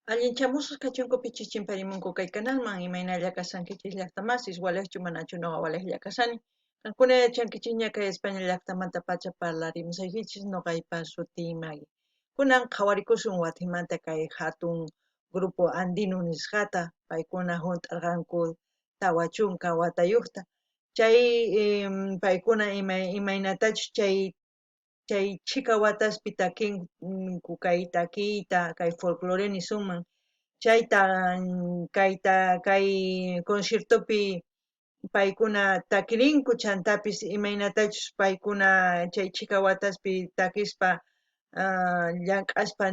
Allinchamusqa kachunku pichis chimparimunku kay kanalman, imaynalla kashankichis llaqtamasis, walejchu manachu noqa walejlla kashani. Qankuna yachankichikña kay España llaqtamantapacha parlarimusaykichis noqaypa sutiy Maggie. Kunan qhawarikusun watimanta kay hatun grupo andino nisqata, paykuna hunt'arqanku 40 watayuqta. Chay paykuna imaynatachus chay chhika wataspi takinku kay takiyta, kay folclore nisunman, chayta kayta kay conciertopi paykuna takirinku, chantapis imaynatachus paykuna chay chhika wataspi takispa llank'aspa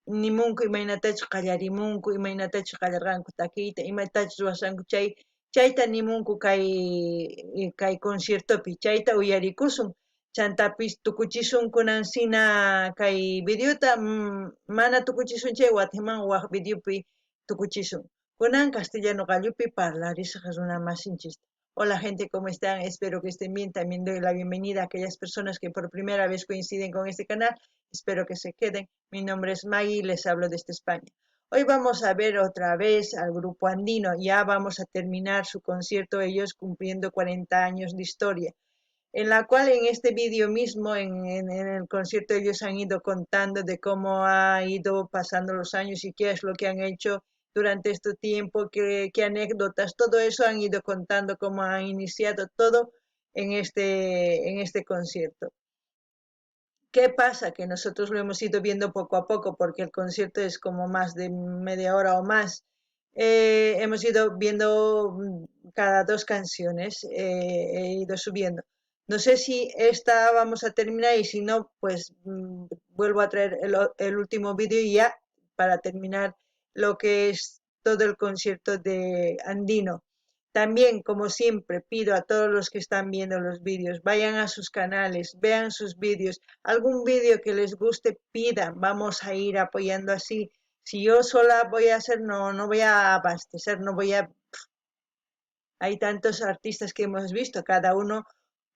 nimunku imaynatachus qallarimunku, imaynatachus qallarqanku takiyta, imatachus ruwasqanku chay chayta nimunku kay conciertopi, chayta uyarikusun. Chantapis tukuchisun kunan sina kay videota, mana tukuchisun chay watiman waj videopi tukuchisun. Kunan castellano qallupi parlarisaq runa masinchista. Hola gente, ¿cómo están? Espero que estén bien. También doy la bienvenida a aquellas personas que por primera vez coinciden con este canal. Espero que se queden. Mi nombre es Maggie y les hablo desde España. Hoy vamos a ver otra vez al Grupo Andino. Ya vamos a terminar su concierto, ellos cumpliendo 40 años de historia, en la cual en este vídeo mismo, en el concierto, ellos han ido contando de cómo ha ido pasando los años y qué es lo que han hecho durante este tiempo, qué anécdotas, todo eso han ido contando, cómo han iniciado todo en este concierto. ¿Qué pasa? Que nosotros lo hemos ido viendo poco a poco, porque el concierto es como más de media hora o más. Hemos ido viendo cada dos canciones, he ido subiendo. No sé si esta vamos a terminar y si no, pues vuelvo a traer el último vídeo y ya para terminar lo que es todo el concierto de Andino. También, como siempre, pido a todos los que están viendo los vídeos, vayan a sus canales, vean sus vídeos. Algún vídeo que les guste, pidan. Vamos a ir apoyando así. Si yo sola voy a hacer, no, no voy a abastecer, no voy a... Hay tantos artistas que hemos visto, cada uno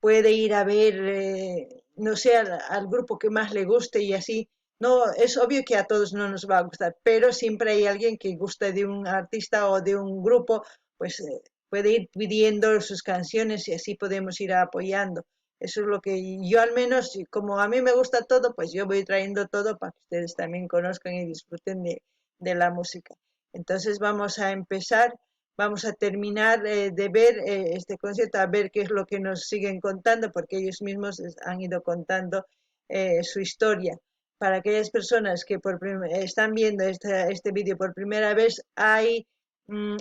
puede ir a ver, no sé, al grupo que más le guste y así. No, es obvio que a todos no nos va a gustar, pero siempre hay alguien que gusta de un artista o de un grupo, pues puede ir pidiendo sus canciones y así podemos ir apoyando. Eso es lo que yo al menos, como a mí me gusta todo, pues yo voy trayendo todo para que ustedes también conozcan y disfruten de la música. Entonces vamos a empezar, vamos a terminar de ver este concierto, a ver qué es lo que nos siguen contando, porque ellos mismos han ido contando su historia. Para aquellas personas que están viendo este vídeo por primera vez,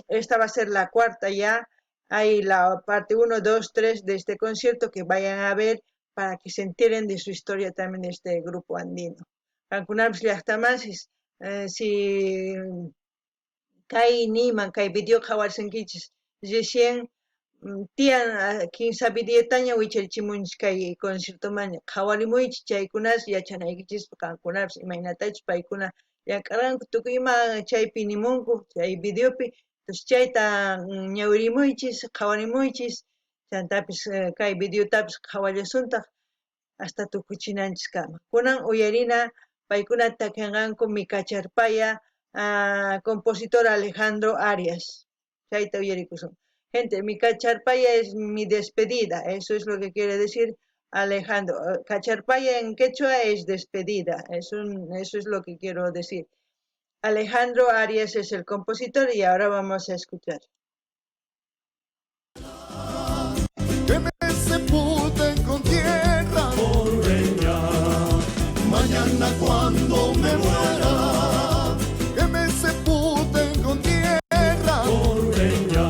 esta va a ser la cuarta ya, hay la parte 1, 2, 3 de este concierto que vayan a ver para que se enteren de su historia también de este grupo andino. Qankunapis llaqtamasis, si kay niman, kay video qhawarsankichis, recién, tiyan, kinsa videotaña wicharichimunchis kay conciertomaña, qhawarimuychis chaykunas yachanaykichis qankunapis imaynatachus paykuna llank'arqanku, tukuy ima chaypi nimunku chay videopi. Entonces chayta ñawirimuychis, qhawarimuychis, chantapis kay videotapis qhawallasuntaq hasta tukuchinanchiskama. Kunan uyarina paykuna takinqanku Mi Cacharpaya, compositor Alejandro Arias. Chayta uyarikusun. Gente, mi cacharpaya es mi despedida, eso es lo que quiere decir Alejandro. Cacharpaya en quechua es despedida, eso es lo que quiero decir. Alejandro Arias es el compositor y ahora vamos a escuchar. Que me sepulten con tierra porreña. Mañana cuando me muera, que me sepulten con tierra porreña.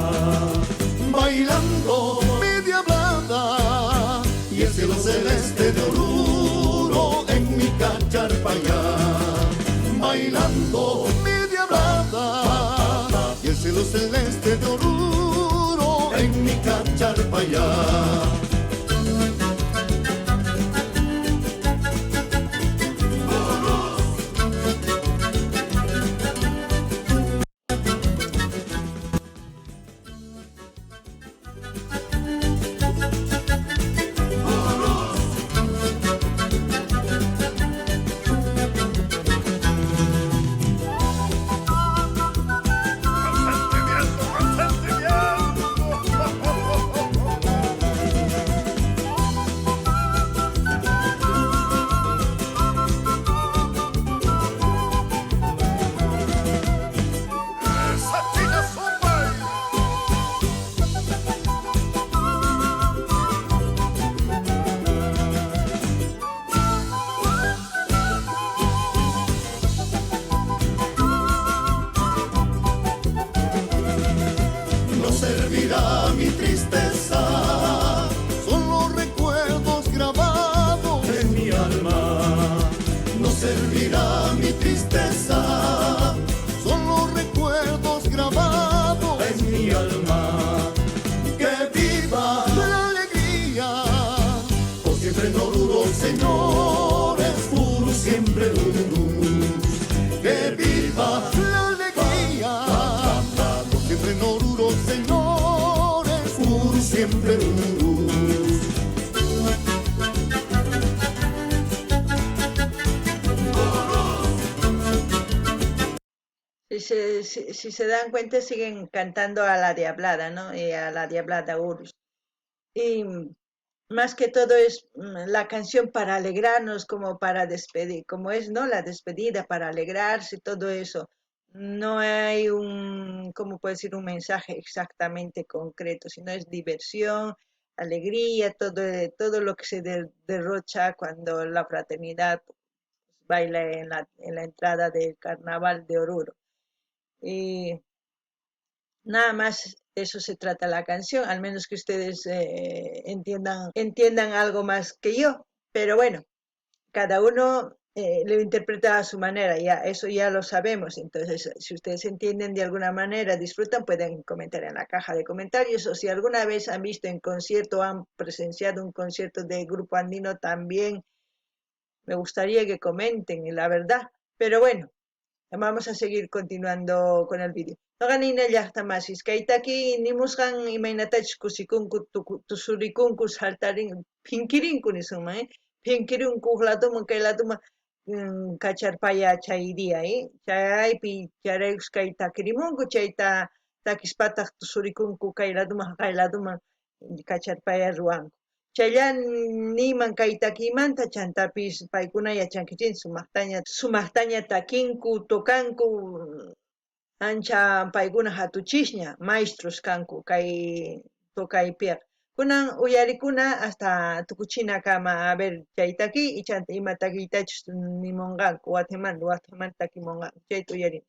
Bailando mi diablada y el cielo celeste de Oruro en mi cacharpaya. Bailando mi diablada y el cielo celeste de Oruro en mi cacharpaya. mi tristeza, son los recuerdos grabados en mi alma. No servirá mi tristeza, son los recuerdos grabados en mi alma. Que viva la alegría, por siempre en Oruro, señores, puro siempre Urus. Que viva la alegría, por siempre en Oruro, señores, puro siempre Urus. Si se dan cuenta, siguen cantando a la diablada, ¿no? Y a la diablada Urus. Y más que todo es la canción para alegrarnos, como para despedir, como es, ¿no? La despedida, para alegrarse, todo eso. No hay un, ¿cómo puedo decir? Un mensaje exactamente concreto, sino es diversión, alegría, todo lo que se derrocha cuando la fraternidad baila en la entrada del carnaval de Oruro. Y nada más de eso se trata la canción, al menos que ustedes entiendan algo más que yo. Pero bueno, cada uno lo interpreta a su manera, ya, eso ya lo sabemos. Entonces, si ustedes entienden de alguna manera, disfrutan, pueden comentar en la caja de comentarios, o si alguna vez han visto en concierto, han presenciado un concierto de Grupo Andino también, me gustaría que comenten, la verdad. Pero bueno, vamos a seguir continuando con el vídeo. Noqa nina llaqta masis, kay taki nimusqan imaynatachus kusikunku, tusurikunku, saltarin, phinkirinku nisunman, Phinkirinku uj latuman, kay latuman, kacharpaya chay día, Chaypi chayraykus kay takirimunku, chayta takispataq tusurikunku kay latuman, kay latuman kacharpaya ruwanku. Chaylla niman kay takiymanta, chantapis paykuna yachankichin sumaqtaña takinku, tokanku, ancha paykuna hatuchisña, maestros kanku kay tokaypiqa. Kunan uyarikuna hasta tukuchinakama, a ver chay takiy y chanta ima takiytachus nimunqanku, watimanta takimunqanku, chayta uyarina.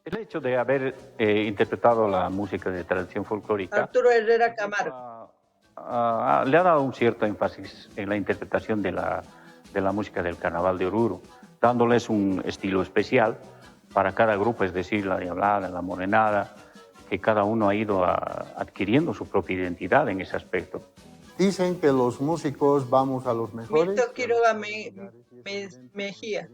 El hecho de haber interpretado la música de tradición folclórica, Arturo Herrera Camargo, le ha dado un cierto énfasis en la interpretación de la música del Carnaval de Oruro, dándoles un estilo especial para cada grupo, es decir, la diablada, la morenada, que cada uno ha ido adquiriendo su propia identidad en ese aspecto. Dicen que los músicos vamos a los mejores. Milton Quiroga Mejía.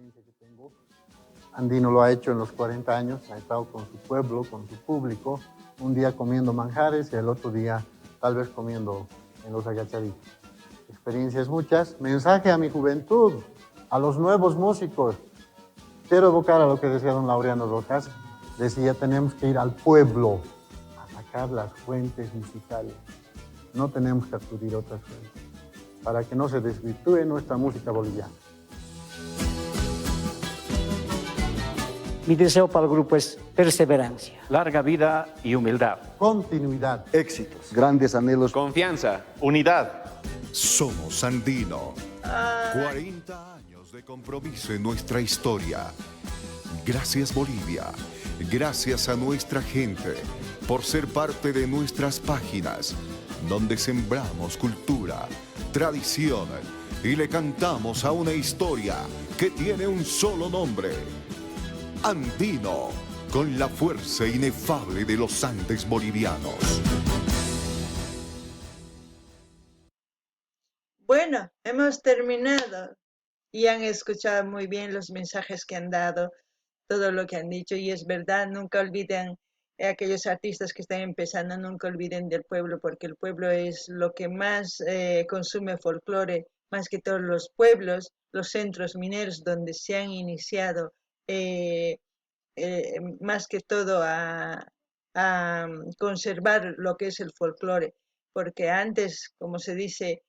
Andino lo ha hecho en los 40 años, ha estado con su pueblo, con su público, un día comiendo manjares y el otro día tal vez comiendo en los agachaditos. Experiencias muchas. Mensaje a mi juventud, a los nuevos músicos. Quiero evocar a lo que decía don Laureano Rojas. Decía, tenemos que ir al pueblo a sacar las fuentes musicales. No tenemos que acudir a otras fuentes para que no se desvirtúe nuestra música boliviana. Mi deseo para el grupo es perseverancia. Larga vida y humildad. Continuidad. Éxitos. Grandes anhelos. Confianza. Unidad. Somos Andino. 40 años de compromiso en nuestra historia. Gracias, Bolivia. Gracias a nuestra gente por ser parte de nuestras páginas, donde sembramos cultura, tradición y le cantamos a una historia que tiene un solo nombre. Andino, con la fuerza inefable de los Andes bolivianos. Bueno, hemos terminado y han escuchado muy bien los mensajes que han dado, todo lo que han dicho, y es verdad, nunca olviden aquellos artistas que están empezando, nunca olviden del pueblo, porque el pueblo es lo que más consume folclore, Más que todos los pueblos, los centros mineros donde se han iniciado más que todo a conservar lo que es el folclore, porque antes, como se dice,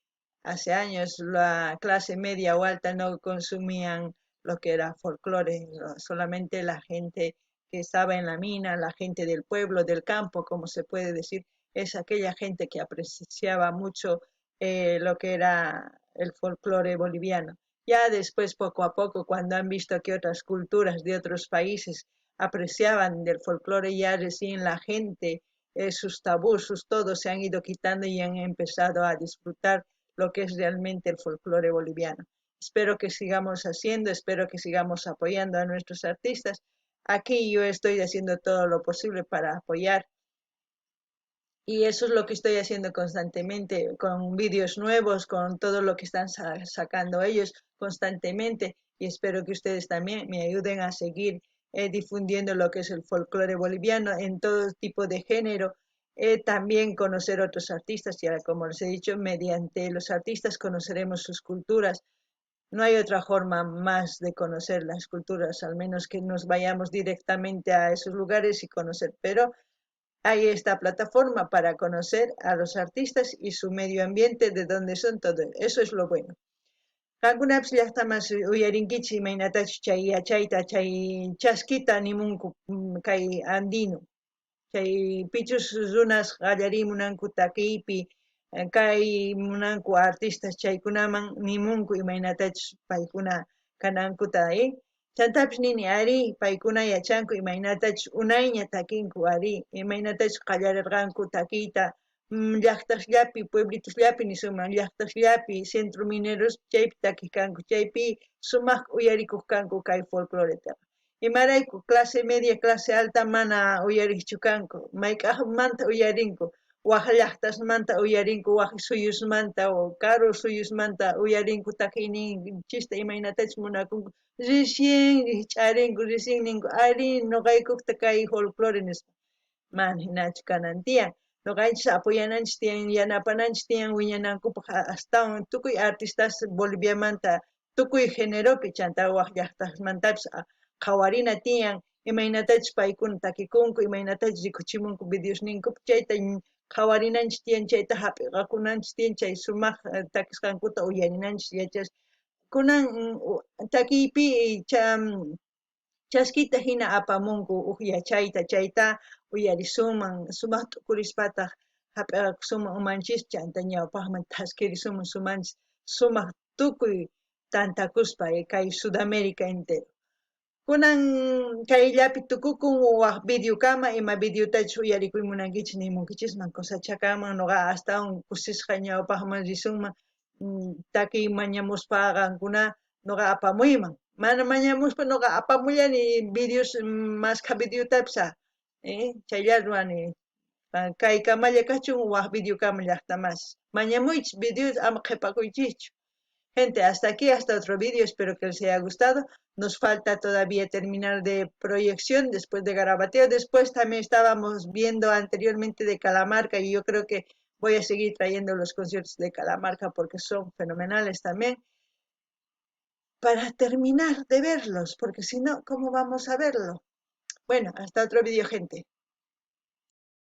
hace años la clase media o alta no consumían lo que era folclore, solamente la gente que estaba en la mina, la gente del pueblo, del campo, como se puede decir, es aquella gente que apreciaba mucho lo que era el folclore boliviano. Ya después, poco a poco, cuando han visto que otras culturas de otros países apreciaban del folclore, ya recién la gente, sus tabús, sus todos se han ido quitando y han empezado a disfrutar lo que es realmente el folclore boliviano. Espero que sigamos haciendo, espero que sigamos apoyando a nuestros artistas. Aquí yo estoy haciendo todo lo posible para apoyar. Y eso es lo que estoy haciendo constantemente, con vídeos nuevos, con todo lo que están sacando ellos constantemente. Y espero que ustedes también me ayuden a seguir difundiendo lo que es el folclore boliviano en todo tipo de género. También conocer otros artistas, ya como les he dicho, mediante los artistas conoceremos sus culturas. No hay otra forma más de conocer las culturas, al menos que nos vayamos directamente a esos lugares y conocer. Pero hay esta plataforma para conocer a los artistas y su medio ambiente, de donde son todo. Eso es lo bueno. Qankunapis llaqtamas uyarinkichis imaynatachus chay yachayta, chay chaskita nimunku kay andino. Chay pichus runas qallarimunanku takiypi, kay munanku artistas chaykunaman nimunku imaynatachus paykuna kanankuta, Chantapis nini ari paykuna yachanku imaynatachus unayña takinku ari, imaynatachus qallarirqanku takiyta llaqtasllapi, pueblitosllapi nisunman, llaqtasllapi, centro mineros chaypi takiq kanku, chaypi sumaq uyarikuq kanku kay folcloretaqa. Imarayku clase media, clase alta mana uyariqchu kanku, mayk'aqmanta uyarinku, waj llaqtasmanta uyarinku, waj suyusmanta o karu suyusmanta uyarinku takiyninchista imaynatachus munakunku, recién rikch'arinku, recién ninku, ari noqaykukta kay folclore nispa. Mana hinachu kanan tiyan. Noqanchis apoyananchis tiyan, yanapananchis tiyan wiñanankupaq astawan tukuy artistas Boliviamanta, tukuy generopi chanta waj llaqtasmantapis qhawarina tiyan, imaynatachus paykuna takikunku, imaynatachus rikuchimunku videosninkupi, chayta qhawarinanchis tiyan, chayta hap'iqakunanchis tiyan, chay sumaq takisqankuta uyarinanchis yachas. Kunan takiypi chaskita hina apamunku uj yachayta, chayta uyarisunman, sumaq t'ukurispataq hap'iqakusunman umanchis, chanta ñawpaqman thaskirisunman sumanchis, sumaq tukuy tantakuspa kay Sudamérica entero. Kunan kayllapi tukukun waj videokama, ima videotachus uyarikuy munankichis nimunkichisman, cosachakaman noqa astawan kusisqa ñawpaqman risunman, takiy mañamuspa qankuna noqa apamuyman. Mana mañamuspa noqa apamullani videos, maskha videotapis, chaylla ruwani. Kay kamalla kachun waj videokama llaqtamas. Mañamuychis videos, ama qhipakuychischu. Gente, hasta aquí, hasta otro vídeo, espero que les haya gustado. Nos falta todavía terminar de proyección después de Garabateo. Después también estábamos viendo anteriormente de Calamarca y yo creo que voy a seguir trayendo los conciertos de Calamarca porque son fenomenales también. Para terminar de verlos, porque si no, ¿cómo vamos a verlo? Bueno, hasta otro vídeo, gente.